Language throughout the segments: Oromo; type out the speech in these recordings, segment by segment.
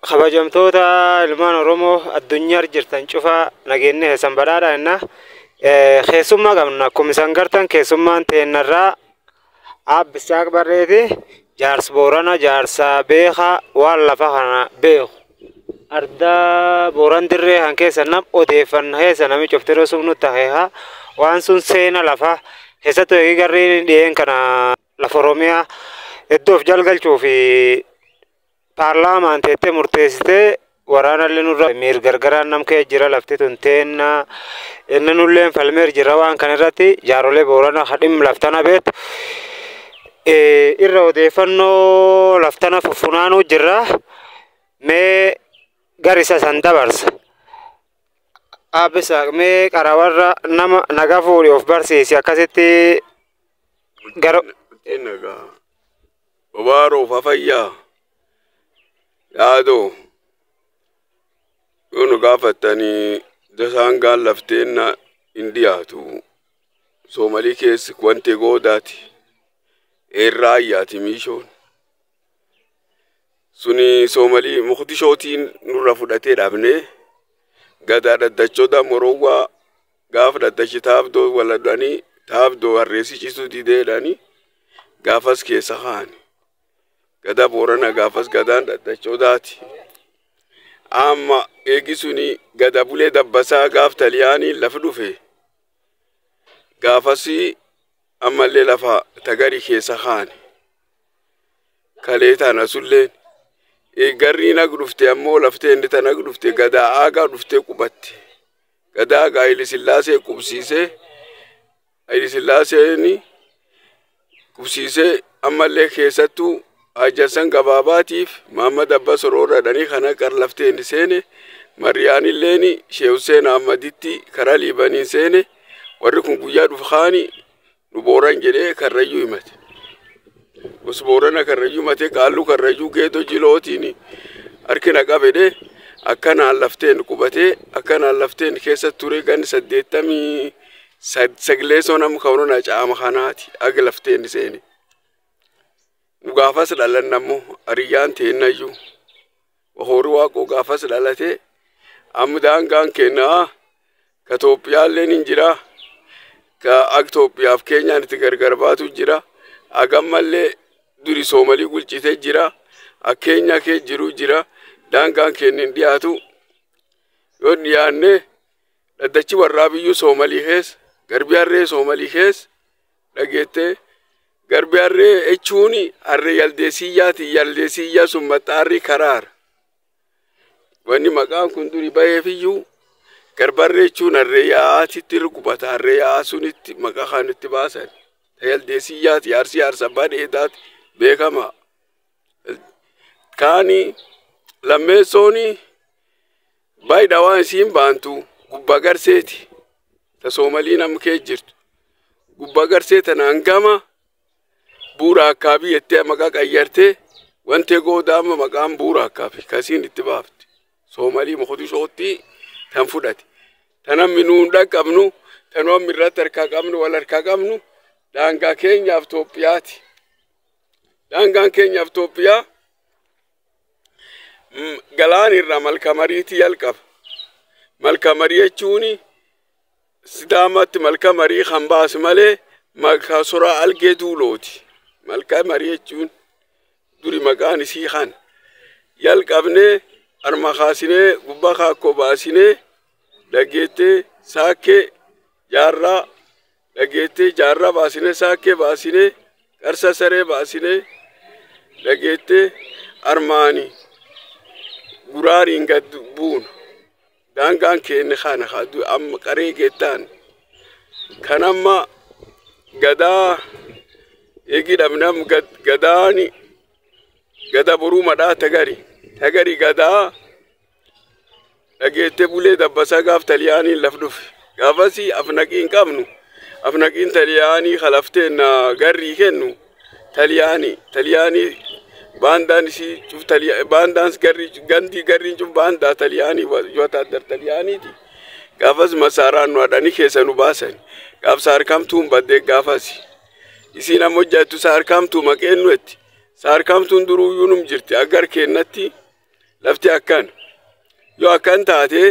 Kabajamtoota ilmaan Oromoo addunyaa jirtan cufa nageenya keessan badhaadha jenna. Keessummaa qabna akkuma isaan gartan keessummaan teennarraa Abbisaaq Barreeti jaarsa Boorana jaarsa beekaa waan lafa kana beeku. Ardaa Booran dirree kan keessa nam odeeffanna keessa namichi of tiruu sumnu taheeha waan sun seena lafa keessattuu eegi garri dhiyeen kana lafa Oromiyaa iddoo of jalgalchuu fi paarlaamaan teettee murteessitee waraanallee nurra miir gargaraan nam kee jira lafti tun teenna inni nulleen falmeer jira waan kana irratti jaarolee Boorana hadhim laftana beektu irra odeeffannoo laftana fuffunaanuu jirra mee garisa san dabarsa. Abbisaaq mee qarawarra nama naga fuudhi of barsiisi akkasitti gara. Nagaa. Obaaroo fafayyaa. Yaadoo. Yoo nu gaafattanii dasaan gaan lafteenna hin dhiyaatu. Soomalii keessa wanti goodaati. Eerraa ayyaati miishoon. Suni Soomalii Muqdishootiin nurra fudhatee dhabnee gadaa dhaddachooda moroowwaa gaafa dhaddachi taabdoo waladhanii taabdoo harreessi cisuu dideedhanii gaafas keessa kaani. Gadaa Boorana gaafas gadaan dhaddachoodaati. Amma eegi suni gada bulee dabbasaa gaaf Taliyaanii lafa dhufe. Gaafas ammallee lafa tagarii keessa kaani. Kalee tana sulleen. Garri nag dhufte ammoo laftee inni tana dhufte gadaa aagaa dhuftee qubatte. Gadaa aagaa Haile Sillaasee qubsiisee Haile Sillaaseen qubsiisee ammallee keessattuu Hajjasan gabaabaatiif Mahammad Abba Soroorradhanii kana qar laftee inni seene Mariyaanilleen Shee Hussein Ahmaditti karaa Liibaniin seene warri kun guyyaa dhufu kaani nu Booran jedhee Karrayyuu himate. Gosa Boorana Karrayyuu himatee qaalluu Karrayyuu geetoo jilootiin harkina qabedhe akkanaan lafteen qubatee akkanaan lafteen keessa ture ganni 89 sonam kawnona caama kanaati aga lafteen seene. Nu gaafas dhalanna ammoo hariyyaan teennayyuu horii waaqoo gaafas dhalatee amma daangaan kennaa ka Itoophiyaalleen hin jira ka akka Itoophiyaaf Keenyaan itti gargar baatu jira agammallee duri Soomalii bulchitee jira akka Keenyaa kee jiru jira daangaan keenya hin dhiyaatu yoo hin dhiyaanne dhaddachi warraa biyyuu Soomalii keessa garbi harree Soomalii keessa dhageettee garbi harree jechuun harree yaldeesiyyaati yaldeesiyyaa sun maxxaarri karaara. Wanni maqaan kun duri baheefiyyuu garbarree jechuun harree yaa'aatitti qubata harree yaa'aa sunitti maqaa kan itti baasan. Yaldeesiyyaati yaarsi yaarsa badheedaati beekama. Kaani lammeessooni baay'ee waan isiin baantu gubbaa garseeti. Ta Soomalii nam kee jirtu. Gubbaa garsee tanaan gama buura akkaabii jettee maqaa qayyartee wanti goodaa amma maqaan buura akkaabii kasiin itti baafte. Soomalii Muqdishootti tan fudhate. Tanammi nuun dhaqqabnu tanuu irratti harkaa qabnu wal harkaa qabnu daangaa keenyaaf Itoophiyaati. Daangaan keenyaaf Itoophiyaa galaan irraa malkamariitii jalqaba. Malkamarii jechuun Sidaamatti malkamarii kan baasu malee malka soraa algee duulooti. Malkamarii jechuun duri maqaan isii kana. Jalqabnee harma kaasinee gubbaa kaakkoo baasinee dhageettee saakkee jaarraa dhageettee jaarraa baasinee saakkee baasinee qarsa saree baasinee dhageettee armaani guraariin gad buuna. Daangaan keenya kana amma qaree geettaan. Kan amma gadaa eegi dhabnam gadaani gada boruu madhaa tagari. Tagari gadaa dhageettee bulee dabbasaa gaaf Taliyaaniin laf dhufe. Gaafas afnaqii hin qabnu. Afnaqiin Taliyaanii kalafteen garrii kennu. Taliyaanii Taliyaanii baandaan isii cuf baandaan garrii gandii garriin cuf baandaa Taliyaanii wotaadar Taliyaaniiti. Gaafas masaaraan nu hadhanii keessa nu baasan. Gaaf saarkamtuun baddee gaafas. Isiin ammoo jettu saarkamtuu maqeen nu etti. Saarkamtuun duruyyuu num jirti agar kennatti. Lafti akkan yoo akkan taate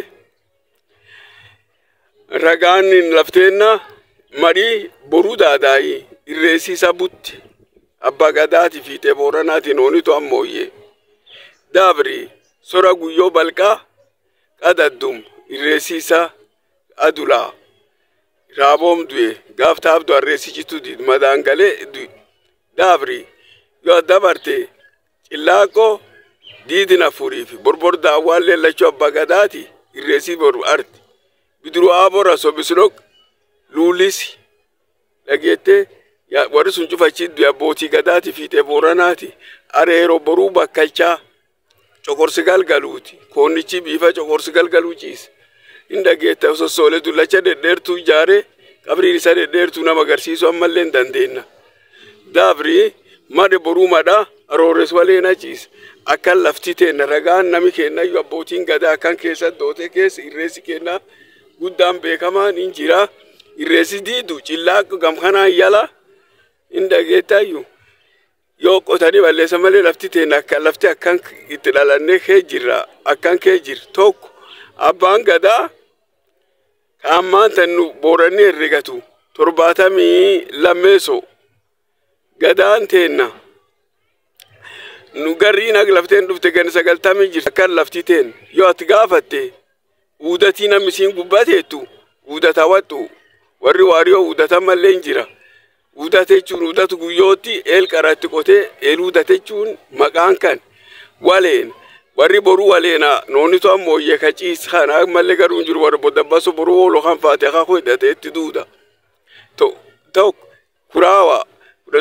ragaan lafteenna marii boruu daadaayi irreessisa butti abbaa gadaati fiixee booranaatiin oonitu ammooyye daabri sora guyyoo balqaa qadaddum irreessisa adulaa raaboom du'e gaaftaaf du'a irreessichitu madaangalee du'e daabri yoo dabarte cillaaqoo diidin afuriif borbor daawwaan leellachuu abbaa gadaati irreessii boru arti bidiruu aabora sobisilok luulisi dhageette warri sun cufachi du'e abbootii gadaati fiixee booranaati areero boruu bakkalchaa cokorsi galgaluuti koonnichi biifa cokorsi galgaluu ciisa hin dhageette sossoolee dullacha dhedheertuu ijaare qabriin isa dhedheertuu nama agarsiisu ammallee hin dandeenna daabri madhe boruu madha aroores waleena ciisa akkan lafti teenna ragaan nami kennayyuu abbootiin gadaa akkan keessa dootee keessa irreessi kenna guddaan beekamaan hin jira irreessi diidu cillaa gamkanaan yala hin dhageettayyuu yoo qotanii balleessa malee lafti teenna akka lafti akkan itti dhalannee kee jirra akkan kee jir tokko abbaan gadaa ka ammaan tan nu booranni herregatu 72 gadaan teenna nu garriin akka lafteen dhufte gani 90 jirti akkan lafti teen yoo ati gaafatte uudatii namni siin gubbateettu uudata waxxu warri waariyoo uudata mallee hin jira uudate jechuun uudatu guyyootti eel qaratti qotee eel uudate jechuun maqaan kan waleen warri boruu waleena noonitu ammooyye ka ciis kana ammallee garuu hin jiru warri bodabbaso boruu hooloo kan faate akaakuu hidhatee itti duuda tokko kuraawa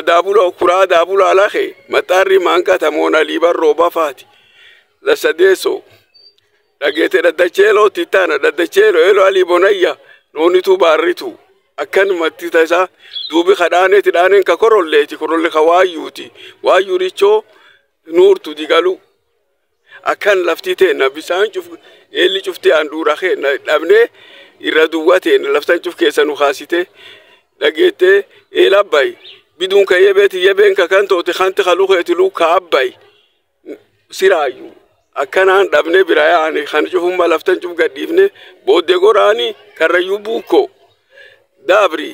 daabulo kuraa daabulo alake maxxaarri maanqata moona liiban rooba faati lasadeeso dhageete dhaddacheeloo tittaana dhaddacheeloo eeloo alii bonayya noonitu baarritu akkanumatti tasaa duubi kadhaaneeti dhaaneen ka korolleeti korolle ka waayyuuti waayyuurichoo nuurtu digalu akkan lafti teenna bisaan cuf eelli cufti handhuura keenna dhabnee irra duwwa teenna laftan cuf keessa nu kaasite dhageettee eel abbayi biduun ka yebeeti yebeen ka kan toote kanti kalukeeti lu ka abbayi siraayyuu akkanaan dhabnee bira yaane kan cufummaa laftan cuf gadhiifne booddee goraani karrayyuu buukko daabri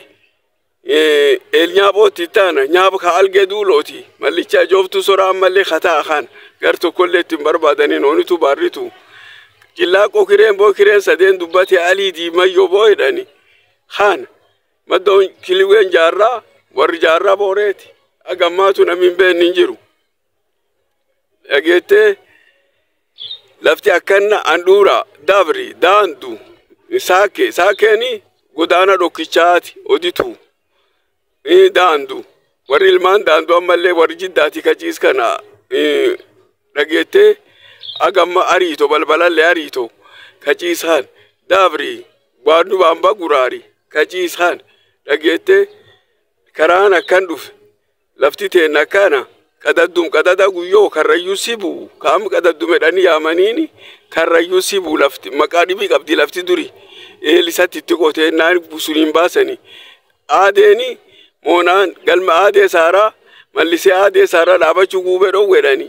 eel nyaabooti taana nyaaba ka algee duulooti mallicha ajooftu sora ammallee kataa kan gar tokkollee ittiin barbaadanii noonitu baarritu cillaaqoo kireen boo kireen sadeen dubbate alii diimayyoo boo jedhani kan maddoon kiliween jaarraa warri jaarraa booreeti agammaatu namni hin beekne hin jiru dhageettee lafti akkanna handhuura dabri daandu saake saakeeni godaana dhokkichaati oditu daandu warri ilmaan daandu ammallee warri jiddaati kaciis kana dhageettee agamma ariito balbalallee ariito kaciisaan dabri waannu baamba guraari kaciisaan dhageettee karaan akkan dhufe lafti teenna akkana qadaddum qadada guyyoo karrayyuu sibuu kaam qadaddumedhani yaamaniini karrayyuu sibuu lafti maqaa dhibii qabdi lafti duri eelisatti itti qoteennaan suniin baasani aadeeni moonaan galma aadee saaraa mallisee aadee saaraa dhaabachuu guubee dhowwedhani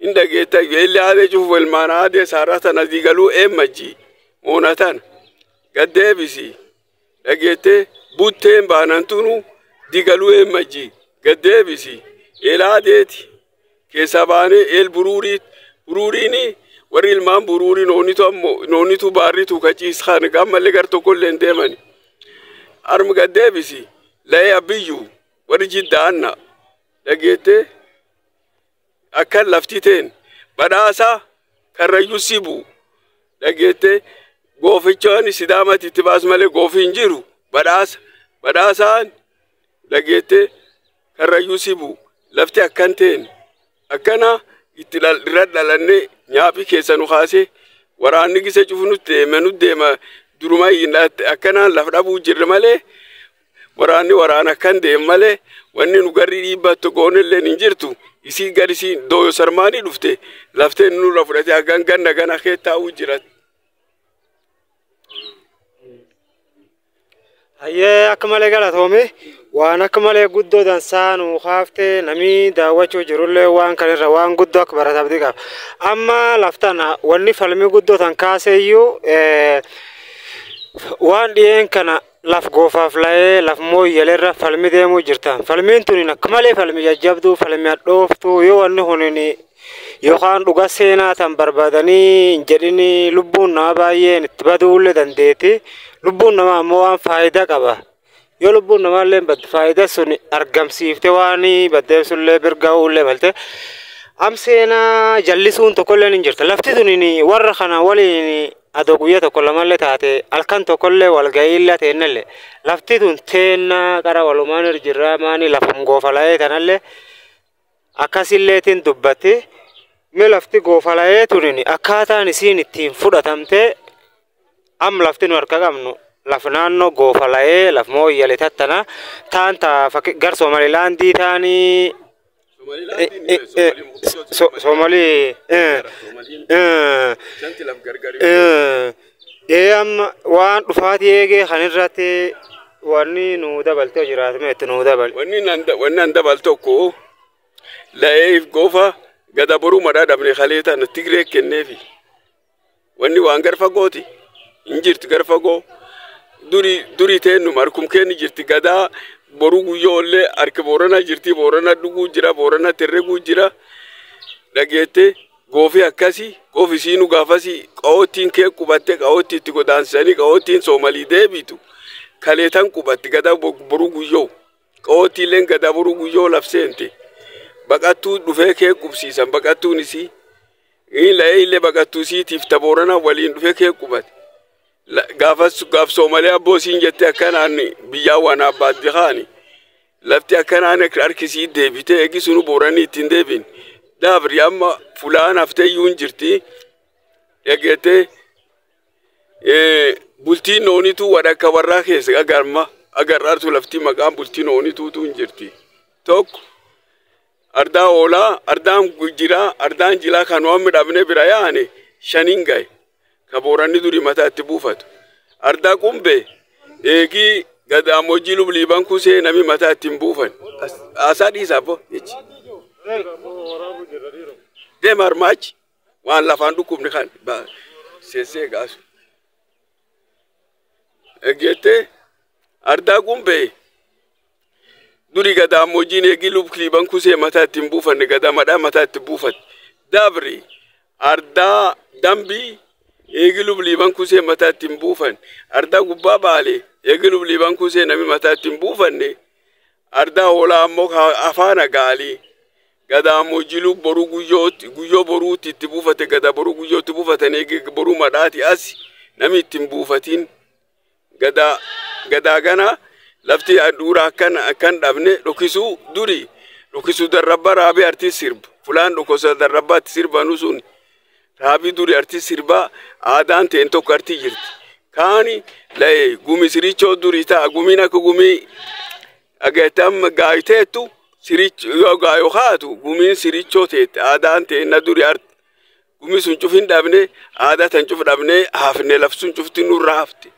hin dhageetta eelli aadee cufu ilmaan aadee saaraa tana diigaluu eemmajji moona tana gaddeebisi dhageette butteen baanantunu digaluu eemmajji gaddeebisi eel aadeeti keessaa baanee eel buruurii buruuriini warri ilmaan buruurii noonitu ammoo noonitu baarritu kaciis kan gammallee gar tokkollee hin deemani armi gaddeebisi la'ee abbiyyuu warri jiddaanna dhageette akkan lafti teen badhaasa karrayyuu sibu dhageette goofichaan sidaamatti itti baasu malee goofi hin jiru badhaasa badhaasaan dhageette karrayyuu sibu lafti akkan teen akkana itti irra dhalanne nyaaphi keessa nu kaase waraanni gise cufu nutti deeme nu deema duruma akkanaan laf dhabuu jirre malee waraanni waraana akkan deem malee wanni nu garri dhiibbattu goonelleen hin jirtu isii gad isii dooyo sarmaanii dhufte lafteen nurra fudhate akkan ganna gana kee taa'uu jira. Hayyee akka malee galatoome Waan akka malee guddoo dansaa nuu kaaftee namni daawwachuu jirullee waan kanarra waan guddoo akka barataaf qaba. Amma laftana wanni falmii guddoo tan kaaseyyuu waan dhiyeen kana laf goofaaf la'ee laf mooyyalerra falmi deemuu jirta. Falmiin tun akka malee falmi jajjabduu falmi hadhooftuu yoo wanni kunin yookaan dhuga seenaa tan barbaadanii hin jedhini lubbuun nama baay'een itti baduullee dandeetti. Lubbuun namaa ammoo waan faayidaa qaba. Yoo lubbuun namaallee badde faayidaa sun argamsiifte waan baddeessullee birgaa'uullee malte. Am seenaa jallisuun tokkollee hin jirtu. Lafti tun warra kana waliin adoo guyyaa tokko lamallee taate halkan tokkollee walga'iillee teennellee lafti tun teennaa qara walumaan irra jirraa maani lafum goofala'ee tanallee akkasilleetiin dubbatti. Mee lafti goofala'ee tunin akkaataan isiin ittiin fudhatamte am lafti nu harka qabnu laf naannoo goofala'ee laf mooyyale tattana taan ta gar Soomalilaandii taanii Soomalii amma waan dhufaatii eegee kan irratti wanni nu dabaltee jiraatame itti nu dabal. Wanni an dabal tokko la'ee goofa gada boruu madhaa dhabne kalee tana Tigree kenneefi. Wanni waan gar fagooti hin jirtu gar fagoo durii teennu markum kenni jirti gadaa boruu guyyoollee harka Booranaa jirti Boorana dhuguu jira Boorana terreguu jira dhageette goofi akkasii goofi siinu gaafasii qawoottiin kee qubatte qawoottii itti godaansisanii qawoottiin Soomalii deebitu kaleetan qubatti gadaa boruu guyyoo qawoottiilleen gadaa boruu guyyoo labseente baqattuu dhufee kee qubsiisan baqattuun isii la'ee illee baqattuu isiitiif ta Booranaa waliin dhufee kee qubate. Gaafas gaaf Soomalee abboo siin jette akkanaan biyyaa waan abbaatti haani lafti akkanaan harkisii deebitee eegi sunu Booranii ittiin deebin daabri amma fulaan haftee iyyuu hin jirti dhageette bultiin noonitu wadhakka warraa keessa agarma agarraartu lafti maqaan bultiin noonituutu hin jirti tokko ardaa oolaa ardaan jiraa ardaan jilaa kan waan midhaafne bira yaane shaniin gahe. Ka Booranni durii mataa itti buufatu. Ardaa qumbee eegii gadaamoojjii lubliiban kusee nami mataa ittiin buufan. Haasaa dhiisaa bo jechi. Deema armaachi waan lafaan dhukkubni kan seessee gaasu. Egeettee ardaa qumbee durii gadaamoojjiin eegii lubliiban kusee mataa ittiin buufanne gadaamadhaa mataa itti buufate. Dabri ardaa dambii eegi lubliiban kusee mataa ittiin buufan ardaa gubbaa baale eegi lubliiban kusee nami mataa ittiin buufanne ardaa hoolaa ammoo afaan gaalii gadaamoojjiluu boruu guyyootti guyyoo boruutti itti buufate gada boruu guyyootti buufatan eegi boruu madhaati as nami ittiin buufatin gadaa gadaa gana lafti duura akkan akkan dhabne dhokisuu duri dhokisuu darrabbaa raabee artii sirba fulaan dhokosa darrabbaatti sirbanu sun. Raabii duri artii sirbaa aadaan ta'een tokko artii jirti. Kaani la'ee gumi sirichoo durii ta'a gumiin akka gumii agartee amma gaayiteettu yoo gaayoo haatu gumiin sirichoo teette aadaan ta'een na duri arti. Gumi sun cufin dhabne aadaa tan cuf dhabne hafne laf sun cufti nurra hafte.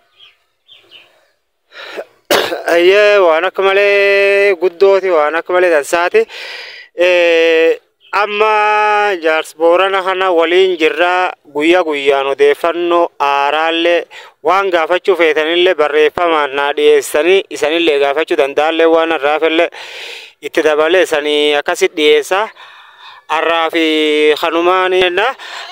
Ayyee waan akka malee guddooti waan akka malee dansaati. Amma jaarsi Boorana kana waliin jirraa guyyaa guyyaan odeeffannoo haaraallee waan gaafachuu feetanillee barreeffamaan naa dhiyeessanii isanillee gaafachuu danda'allee waan har'aafillee itti dabalee isanii akkasitti dhiyeessa. Har'aa fi kanumaan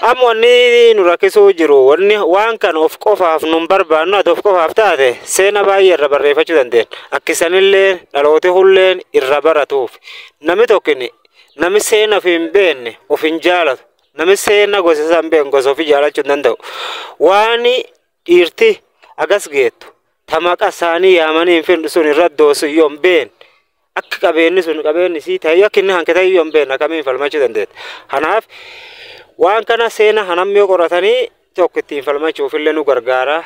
amma wanni nu rakkisuu jiru wanni waan kana of qofaaf nun barbaannu ati of qofaaf taate seena baay'ee irra barreeffachuu dandeenya. Akka isanillee dhalooti hulleen irra baratuuf namni tokkini nami seena of hin beekne of hin jaalatu nami seena gosa isaa hin beekne gosa ofii jaalachuu hin danda'u. Waan dhiirti agas geettu ta maqa isaanii yaamanii hin fidhu sun irra doosu iyyuu hin beekne akka qabeenyi sun qabeenyi sii ta'e akka inni hanqate iyyuu hin beekne akkamiin falmachuu dandeetta. Kanaaf waan kana seena hanam yoo qoratanii tokko ittiin falmachuuf illee nu gargaara.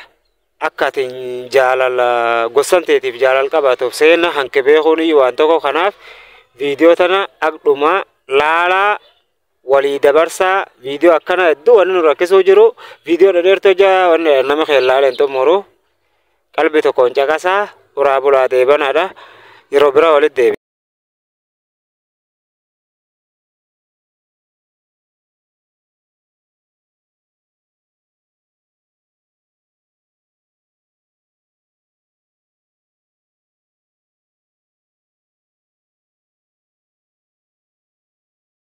Akka atiin jaalala gosan teetiif jaalala qabaatuuf seena hanqe beekuun iyyuu waan tokko kanaaf viidiyoo tana aqdhumaa laalaa walii dabarsaa viidiyoo akkana hedduu wanni nu rakkisuu jiru viidiyoo dhedheertuu jaa wanni nama keellaalee hin xumuru qalbii tokkoon caqasaa uraa bulaa deebanaadha. Yeroo biraa walitti deebi'a.